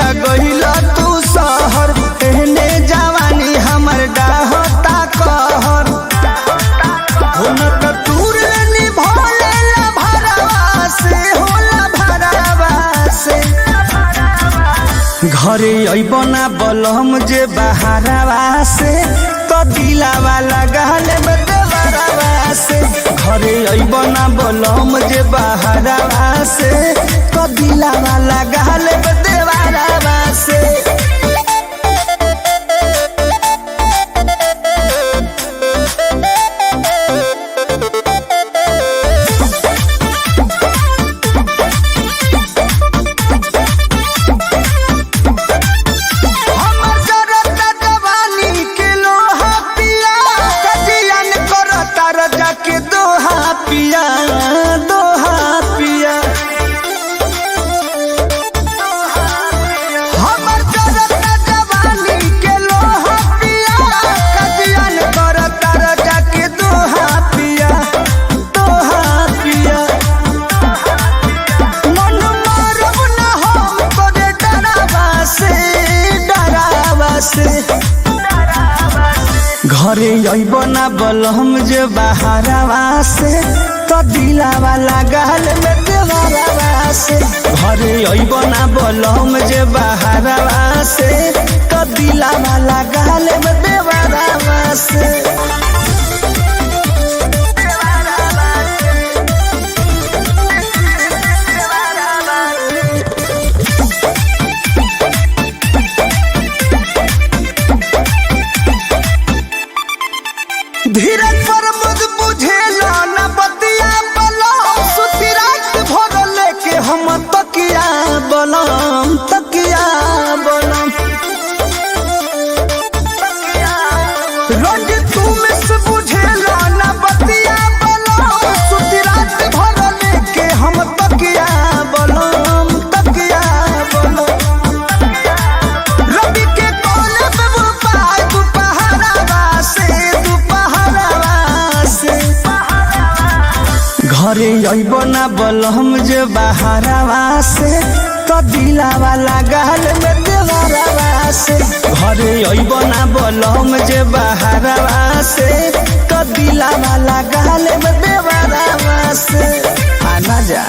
पिया गइला तू शहर, एहने जवानी हमर डाहता कहर। हो न त दूर लेनी भोले ला भरावा से, होला भरावा से। घरे अइब ना बलम जे बहारावा से, तो दिलावा लगाल देवरावा से। घरे अइब ना बलम जे बहारावा से, तो दिलावा लगाल देवरावा से। हमर जरता जवानी के लोहा पिया, कजियन करता रजा के दोहा पिया, दोहा पिया। हमर जरता जवानी के लोहा पिया, कजियन करता रजा के दोहा पिया, दोहा पिया। मन मारब न हम तोरे डरावा से, डरावा से। घरे अइब ना बलम जे बहारावा से, तो दिलावा लगाल में देवरावा से। घरे अइब ना बलम जे बहारावा से, तो दिलावा लगाल में देवरावा से। धीरज पर मुझ बुझेला न बतिया बलम, सुती रात भर लेके हम तकिया बलम, तकिया बलम। रोज तुम से बुझेला न बतिया बलम, सुती रात भर लेके हम तकिया बलम, तकिया बलम। रवि के कोले पे वो पाए दुपहरावा से, दुपहरावा से। घरे अइब ना बलम जे बहारावा से, तो दिलावा लगाल में देवरावा से। घरे अइब ना बलम जे बहारावा से, तो दिलावा लगाल में देवरावा से। आना जा।